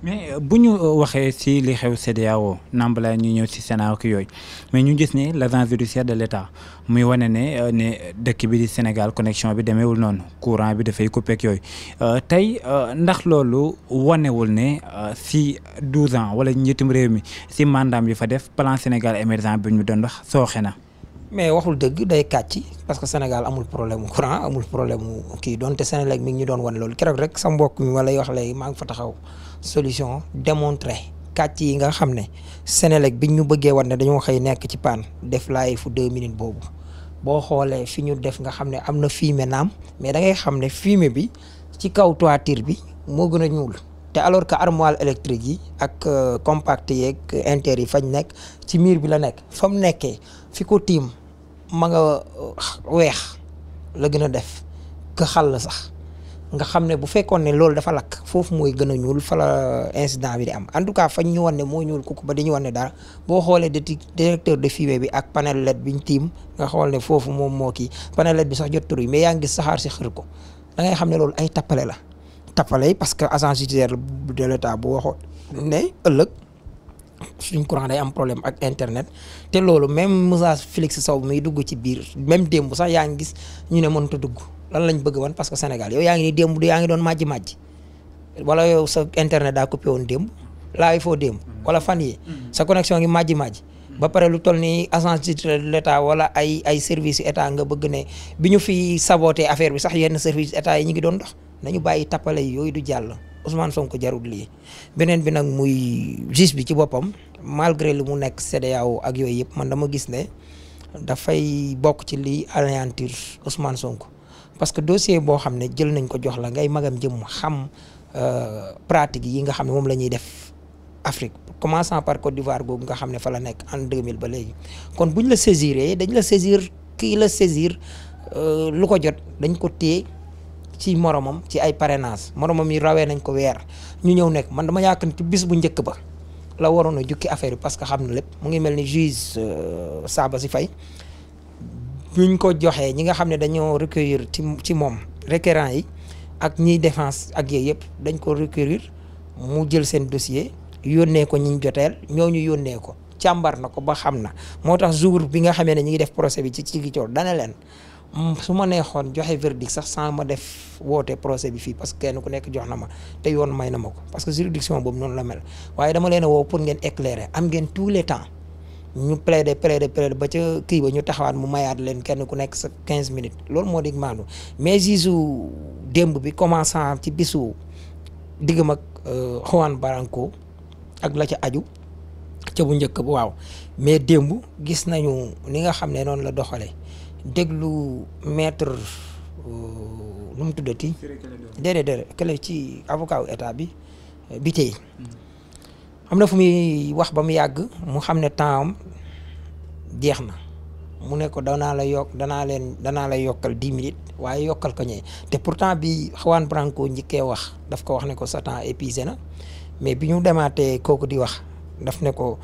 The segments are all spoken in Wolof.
mais bu ñu waxee ci li xew CEDEAO nambala ñu ñëw ci Sénat ak yooyu mais ñu gis ne l'agence judiciaire de l'État muy wane ne dëkk bi di Sénégal connexion bi demeewul noonu courant bi dafay coupé ak yooyu tey ndax loolu wanewul ne ci 12 ans wala njiitum réew mi ci mandaam yi fa def plan Sénégal émergent bi ñu doon wax sooxe na. mais waxul dëgg day kàcci parce que Sénégal amul problème mu courant amul problème mu kii donte Sénégal mi ngi ñu doon wane loolu keroog rek sa mbokk mi wala wax léegi maa ngi fa taxaw solution démontré kàcc yi nga xam ne Sénélec biñ ñu bëggee wan ne dañoo xëy nekk ci panne def laay fu 2 minutes boobu boo xoolee fi ñu def nga xam ne am na fumier naam mais da ngay xam ne fumier bi ci kaw toiture bi moo gën a ñuul te alors que armoire électrique yi ak compact yeeg inter yi fañ nekk ci mur bi la nekk fa mu nekkee fi ko tiim ma nga weex la gën a def que xal sax nga xam ne bu fekkoon ne loolu dafa lakk foofu mooy gën a ñuul fa la incident bi di am en tout cas fañ ñu wan ne moo ñuul kooku ba dañu wan ne dara boo xoolee détecteur de fumée bi ak panel LED biñ tiim nga xool ne foofu moom moo kii panel LED bi sax jot tur yi mais yaa ngi gis saxaar si xër ko da ngay xam ne loolu ay tappale la tappale parce que agence judiciaire de l'État bu waxoon ne ëllëg suñ courant day am problème ak internet te loolu même Moussa Félix Sow muy dugg ci biir même démb sax yaa ngi gis ñu ne mënut a dugg lan lañ bëgg wan parce que Sénégal yow yaa ngi ni démb yaa ngi doon màjji wala yow sa internet daa coupé woon démb laa foo démb wala fan yi sa connexion ngi màjji ba pare lu toll ni agence de l'État wala ay service état nga bëgg ne bi ñu fi saboté affaire bi sax yenn service état yi ñu ngi doon dox nañu bàyyi tappale yi yooyu du jàll Ousmane Sonko jarul lii beneen bi nag muy juge bi ci boppam malgré lu mu nekk CEDEAO ak yooyu yëpp man dama gis ne dafay bokk ci li anéantir Ousmane Sonko parce que dossier boo xam ne jël nañ ko jox la ngay magam jëm xam pratique yi nga xam ne moom la ñuy def Afrique commençant par Côte d'Ivoire googu nga xam ne fa la nekk en 2000 ba léegi kon buñ la saisiree dañ la saisir kii la saisir lu ko jot dañ ko téye ci moromam ci ay parrainage moromam yi rawee nañ ko weer ñu ñëw nekk man dama yaakaar ci bis bu njëkk ba la waroon a jukki affaire bi parce que xam na lépp mu ngi mel ni juge Sabassy Faye buñ ko joxee ñi nga xam ne dañoo recueillir ci moom requérant yi ak ñiy défense ak yooyu yëpp dañ ko recueillir mu jël seen dossier yónnee ko ñiñ joteel ñooñu yónnee ko càmbar na ko ba xam na moo tax jour bi nga xamee ne ñi ngi def procès bi ci Ziguinchor dana leen su ma neexoon joxe verdict sax sans ma def woote procès bi fii parce que kenn ku nekk jox na ma te yoon may na ma ko parce que juridiction boobu noonu la mel waaye dama leen a woo pour ngeen éclairer am ngeen tous les temps ñu plaider ba ca kii ba ñu taxawaat mu mayaat leen kenn ku nekk sa 15 minutes loolu moo di maandu mais gisu démb bi commençant ci bisu diggam ak Juan Branco ak la ca aju ca bu njëkk bu waaw mais démb gis nañu ni nga xam ne noonu la doxalee déglu maître nu mu tuddati déedéet kële ci avocat wu état bi tey am na fu muy wax ba mu yàgg mu xam ne temps am jeex na mu ne ko danaa la yokkal 10 minutes waaye yokkal ko ñee te pourtant bi Juan Branco njëkkee wax daf ko wax ne ko sa temps épuisé na mais bi ñu demaatee kooku di wax daf ne ko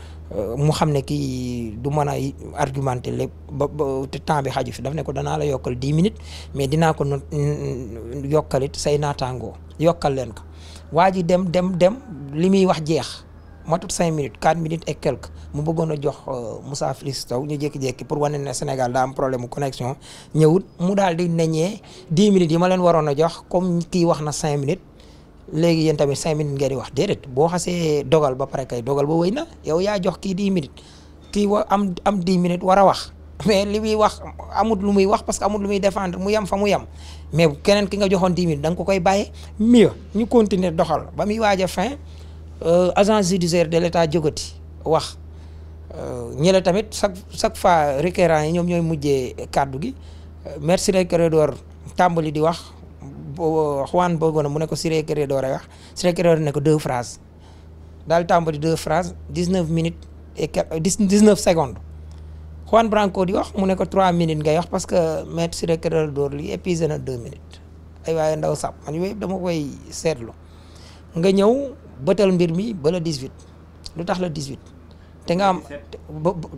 mu xam ne kii du mën a argumenté lépp ba te temps bi xaju fi daf ne ko danaa la yokkal 10 minutes mais dinaa ko yokkalit say naataangoo yokkal leen ko waa ji dem li muy wax jeex matut 5 minutes 4 minutes et quelques mu bëggoon a jox Moussa Félix Sow ñu jékki-jékki pour wane ne Sénégal daa am problème mu connexion ñëwut mu daal di neñee 10 minutes yi ma leen waroon a jox comme kii wax na 5 minutes léegi yéen tamit 5 minutes ngeen di wax déedéet boo xasee dogal ba pare kay dogal ba wéy na yow yaa jox kii 10 minutes kii am 10 minutes war a wax mais li muy wax amut lu muy wax parce que amut lu muy défendre mu yem fa mu yem mais keneen ki nga joxoon 10 minutes da nga ko koy bàyyee mieux ñu continuer doxal ba muy waaj a fin agence judiciaire de l'État jógati wax ñële tamit chaque fois requérant yi ñoom ñooy mujjee kàddu gi maître Ciré Clédor tàmbali di wax Juan bëggoon mu ne ko Ciré Clédor ay wax Ciré Clédor ne ko 2 phrases daal tàmbali 2 phrases 19 minutes et 19 secondes Juan Branco di wax mu ne ko 3 minutes ngay wax parce que maître Ciré Clédor li épuisé na 2 minutes ay waaye ndaw sàpp man yooyu dama koy seetlu nga ñëw bëtal mbir mi ba le 18 lu tax le 18 te nga am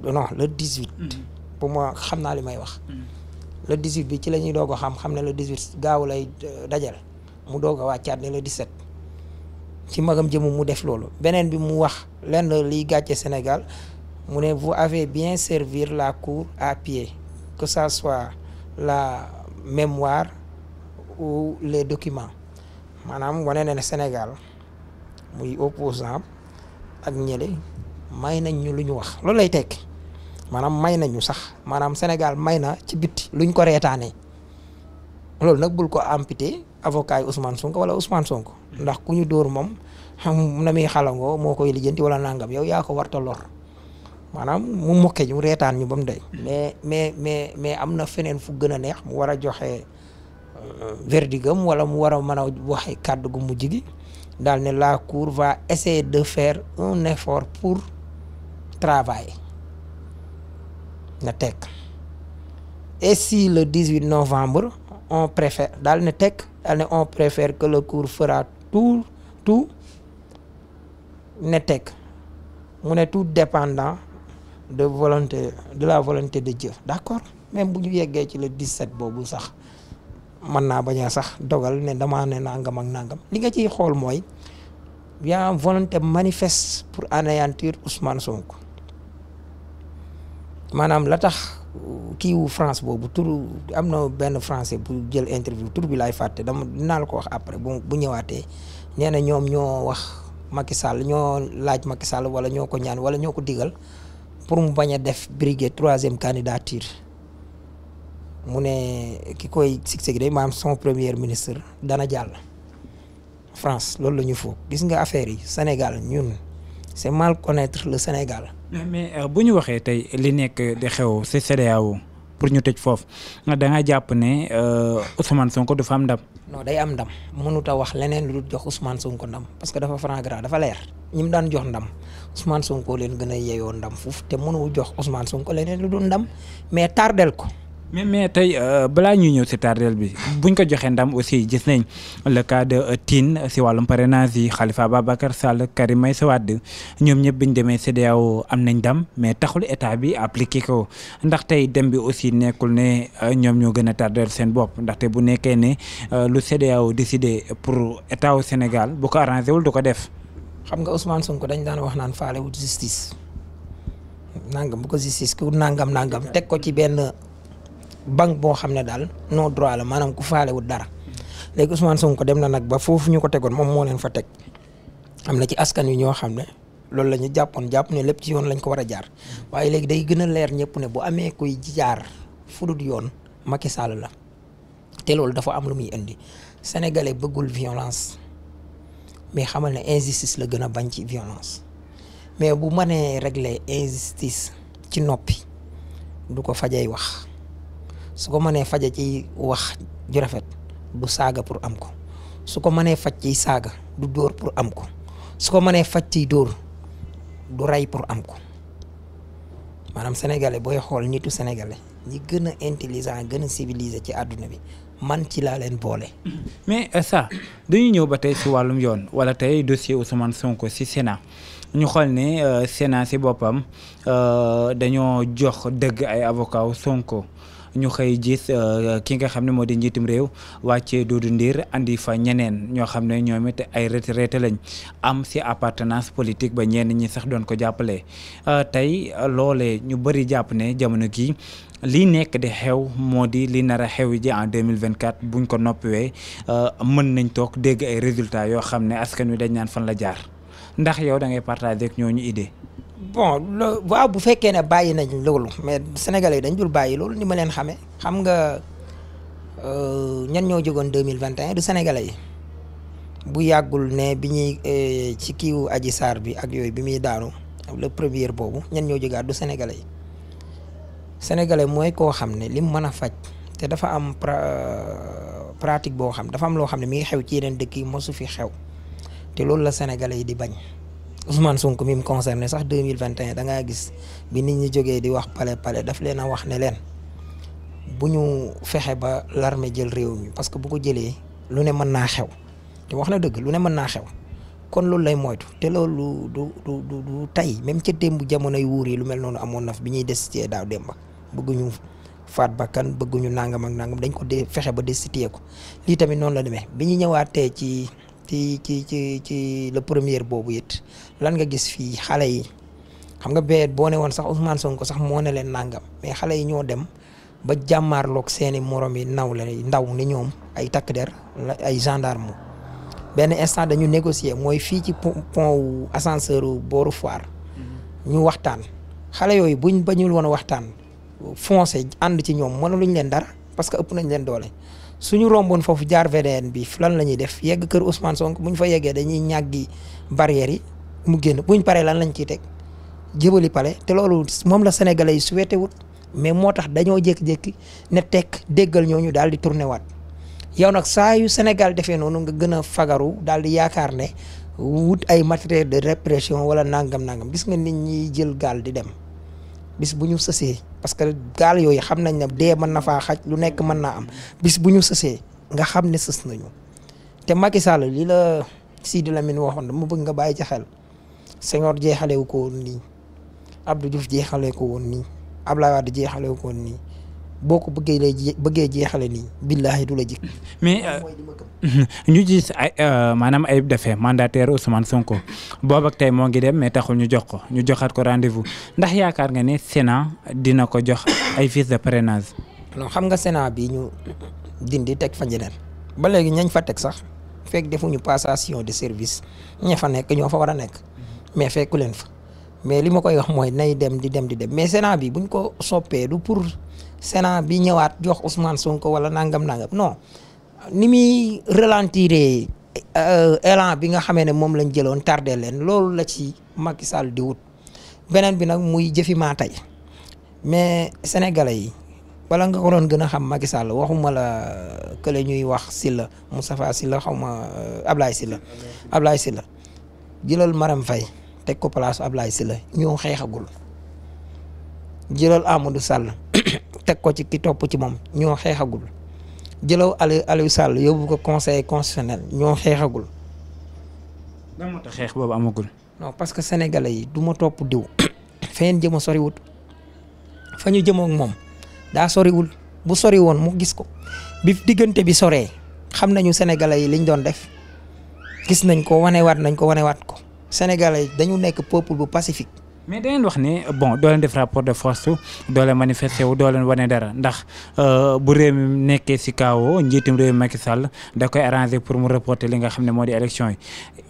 non le 18 pour moi xam naa li may wax le 18 bi ci la ñuy doog a xam ne le 18 gaaw lay dajal mu doog a wàccaat ne le 17 ci magam jëmu mu def loolu beneen bi mu wax lenn liy gàcce Sénégal mu ne vous avez bien servir la cour à pied que ça soit la mémoire ou les documents maanaam wane na ne Sénégal muy opposant ak ñële may nañ ñu lu ñu wax loolu lay tekk maanaam may nañu sax maanaam Sénégal may na ci bitti luñ ko reetaanee loolu nag bul ko amputé avocat yi Ousmane Sonko wala Ousmane Sonko ndax ku ñu dóor moom xam na muy xalangoo moo koy lijjanti wala nangam yow yaa ko warta lor maanaam mu mokke ñu reetaan ñu ba mu doy mais am na feneen fu gën a neex mu war a joxe verdigam wala mu war a mën a waxe kàddu gu mujj gi daal ne la cour va essayer de faire un effort pour travailler na teg et si le 18 novembre on préfère daal ne teg daal ne on préfère que le cour fera tout ne teg mu ne tout dépendant de la volonté de Dieu d'accord même bu ñu yeggee ci le 17 boobu sax mën naa bañ a sax dogal ne damaa ne nangam ak nangam li nga ciy xool mooy y a volonté manifeste pour anéantir Ousmane Sonko maanaam la tax kiiwu France boobu tur am na benn français bu jël interview tur bi laay fàtte dinaa la ko wax après bu ñëwaatee nee na ñoom ñoo wax Macky Sall ñoo laaj Macky Sall wala ñoo ko ñaan wala ñoo ko digal pour mu bañ a def briguer 3e candidature mu ne ki koy succédé maanaam son premier ministre dana jàll France loolu la ñu foog gis nga affaire yi Sénégal ñun c'est mal connaître le Sénégal. mais bu ñu waxee tey li nekk di xew ci CEDEAO pour ñu tëj foofu da nga jàpp ne Ousmane Sonko dafa am ndam. non day am ndam mënut a wax leneen lu dul jox Ousmane Sonko ndam parce que dafa franc gras dafa leer ñi mu daan jox ndam Ousmane Sonko leen gën a yeyoo ndam foofu te mënul jox Ousmane Sonko leneen lu dul ndam mais tardel ko. mais tey balaa ñuy ñëw si tardel bi buñ ko joxee ndam aussi gis nañ le cas de Tine si wàllum parrainage yi Khalifa Ababacar Sall Karim Meïssa Wade ñoom ñëpp biñ demee CEDEAO am nañ ndam mais taxul état bi appliqué ko ndax tey dem bi aussi nekkul ne ñoom ñoo gën a tardel seen bopp ndaxte bu nekkee ne lu CEDEAO décidé pour état wu Sénégal bu ko arrangé wul du ko def. xam nga Ousmane Sonko dañ daan wax naan faale wut justice nangam bu ko justice ku nangam teg ko ci benn. banque boo xam ne daal non droit la maanaam ku faalewul dara léegi Ousmane Sonko dem na nag ba foofu ñu ko tegoon moom moo leen fa teg am na ci askan wi ñoo xam ne loolu la ñu jàpp ne lépp ci yoon lañ ko war a jaar waaye léegi day gën a leer ñëpp ne bu amee kuy jaar fudut yoon Macky Sall la te loolu dafa am lu muy indi sénégalais bëggul violence mais xamal ne injustice la gën a bañ ci violence mais bu mënee régler injustice ci noppi du ko fajay wax su ko mënee faje ci wax ju rafet du saaga pour am ko su ko mënee faj ci saaga du dóor pour am ko su ko mënee faj ci dóor du rey pour am ko maanaam sénégalais booy xool nitu sénégalais ñi gën a intelligent gën a civilisé ci àdduna bi man ci laa leen boole. mais ça dañuy ñëw ba tey si wàllum yoon wala tey dossier Ousmane Sonko si Sénat ñu xool ne Sénat si boppam dañoo jox dëgg ay avocat wu Sonko. ñu xëy gis ki nga xam ne moo di njiitum réew wàccee Doudou Ndir andi fa ñeneen ñoo xam ne ñoom it ay retraité lañ am si appartenance politique ba ñenn ñi sax doon ko jàppale tey loolee ñu bëri jàpp ne jamono gi lii nekk di xew moo di li nar a xew ji en 2024 buñ ko noppiwee mën nañ toog dégg ay résultats yoo xam ne askan wi dañ naan fan la jaar ndax yow da ngay partager ak ñooñu idée. bon waaw bu fekkee ne bàyyi nañ loolu mais sénégalais yi dañ dul bàyyi loolu ni ma leen xamee xam nga ñan ñoo jógoon 2021 du sénégalais yi bu yàggul ne bi ñuy ci kiiwu Adji Sarr bi ak yooyu bi muy daanu le premier boobu ñan ñoo jógaat du sénégalais yi sénégalais mooy koo xam ne lim mën a faj te dafa am pratique boo xam dafa am loo xam ne mi ngi xew ci yeneen dëkk yi mosu fi xew te loolu la sénégalais yi di bañ Ousmane Sonko mi mu concerné sax 2021 da ngaa gis bi nit ñi jógee di wax pale daf leen a wax ne leen bu ñu fexe ba l'armée jël réew mi parce que bu ko jëlee lu ne mën naa xew te wax na dëgg lu ne mën naa xew kon loolu lay moytu te loolu du tey même ca démb jamonoy wuur yi lu mel noonu amoon na fi bi ñuy destitué daaw démba bëgguñu faat bakkan bëgguñu nangam ak nangam dañ ko fexe ba destitué ko lii tamit noonu la demee bi ñu ñëwaatee ci ci le premier boobu it lan nga gis fii xale yi xam nga bee boo ne woon sax Ousmane Sonko sax moo ne leen nangam mais xale yi ñoo dem ba jàmmaarloog seeni morom yi ndaw ni ñoom ay takk der ay gendarme benn instant dañu négocier mooy fii ci pont wu ascenseur booru foire ñu waxtaan xale yooyu buñ bañul woon waxtaan foncé ànd ci ñoom mënaluñ leen dara parce que ëpp nañ leen doole suñu romboon foofu jaar VDN bi lan la ñuy def yegg kër Ousmane Sonko buñ fa yeggee dañuy ñàggi barrières yi mu génn buñ paree lan lañ ciy teg jëbali pale te loolu moom la sénégalais yi souhaité wut mais moo tax dañoo jékki-jékki ne tekk déggal ñooñu daal di tourné waat yow nag saa yu Sénégal defee noonu nga gën a fagaru daal di yaakaar ne wut ay matériel de répression wala nangam gis nga nit ñi jël gaal di dem bis bu ñu sësee parce que gaal yooyu xam nañ ne dee mën na faa xaj lu nekk mën naa am bis bu ñu sësee nga xam ne sës nañu te Macky Sall li la Sidi Lamine waxoon dama bëgg nga bàyyi ci xel Senghor jeexalewu ko woon nii Abdou Diouf jeexalee ko woon nii Abdoulaye Wade jeexalewu ko woon nii boo ko bëggee jeexale nii billaahi du la jik mais ñu gis ay maanaam Ayib Daffé mandataire Ousmane Sonko boobu ak tey moo ngi dem mais taxul ñu joxaat ko rendez-vous ndax yaakaar nga ne Sénat dina ko jox ay fiches de parrainage. non xam nga Sénat bi ñu dindi teg fa ñeneen ba léegi ñañ fa teg sax fekk defuñu passation de service ña fa nekk ñoo fa war a nekk mais fekku leen fa mais li ma koy wax mooy nay dem di dem mais Sénat bi buñ ko soppee du pour Sénat bi ñëwaat jox Ousmane Sonko wala nangam non ni muy ralentir élan bi nga xamee ne moom lañ jëloon tardé leen loolu la ci Macky Sall di wut beneen bi nag muy jëfi maa tey mais sénégalais yi wala nga ko doon gën a xam Macky Sall waxuma la kële ñuy wax Sylla Moustapha Sylla xaw ma Ablaye Sylla jëlal Marème Faye teg ko place Ablaye Sylla ñoo xeexagul jëlal Amadou Sall teg ko ci ki topp ci moom ñoo xeexagul jëlaw Aliou Sall yóbbu ko conseil constitutionnel ñoo xeexagul. lan moo tax xeex boobu amagul. non parce que sénégalais yi du ma topp diw feneen jëm a soriwut fa ñu jëmoo ak moom daa soriwul bu sori woon mu gis ko bi diggante bi soree xam nañu sénégalais yi liñ doon def gis nañ ko wanewaat ko sénégalais yi dañu nekk peuple bu pacifique. mais da ngeen wax ne bon doo leen def rapport de force doo leen manifester wu doo leen wane dara ndax bu réew mi nekkee si kaawoo njiitum réew mi Macky Sall da koy arranger pour mu reporter li nga xam ne moo di élection yi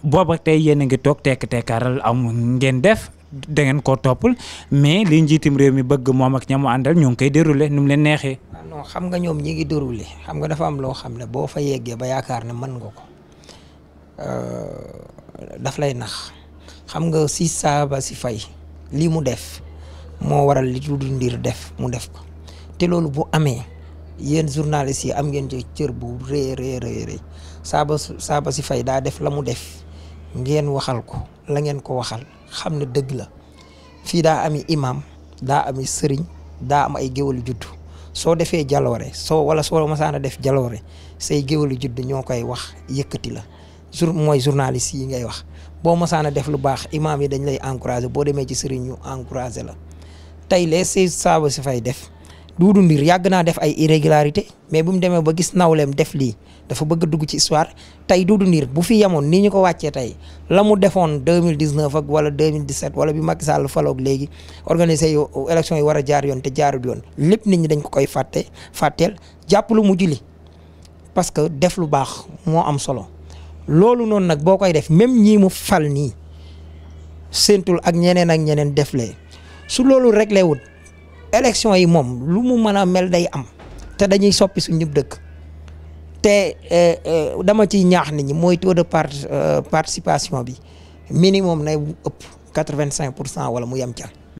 booba tey yéen a ngi toog tekkaaral am ngeen def da ngeen koo toppul mais li njiitum réew mi bëgg moom ak ñamu àndal ñoo ngi koy dérouler nu mu leen neexee. non xam nga ñoom ñi ngi dérouler xam nga dafa am loo xam ne boo fa yeggee ba yaakaar ne mën nga ko daf lay nax xam nga si saaba si fay. lii mu def moo waral li Doudou Ndir def mu def ko te loolu bu amee yéen journalistes yi am ngeen ci cër bu rëy saaba si fay daa def la mu def ngeen waxal ko la ngeen ko waxal xam ne dëgg la fii daa ami imam daa ami sëriñ daa am ay géwalu juddu soo defee jaloore soo masaana def jaloore say géwalu juddu ñoo koy wax yëkkati la mooy journalistes yi ngay wax boo masaana def lu baax imaam yi dañ lay encouragé boo demee ci sëriñ ñu encouragé la tey les saaba si fay def Doudou Ndir yàgg naa def ay irrégularité mais bu mu demee ba gis nawleem def lii dafa bëgg a dugg ci histoire tey Doudou Ndir bu fi yemoon ni ñu ko wàccee tey la mu defoon 2019 ak wala 2017 wala bi Macky Sall faloog léegi organisé élection yi war a jaar yoon te jaarul yoon lépp nit ñi dañ ko koy fàtteel jàpp lu mujj li parce que def lu baax moo am solo. loolu noonu nag boo koy def même ñii mu fal nii séentul ak ñeneen def lee su loolu réglé wut élection yi moom lu mu mën a mel day am te dañuy soppi suñu dëkk te dama ciy ñaax nit ñi mooy taux de participation bi minimum nay ëpp 85% wala mu yem ca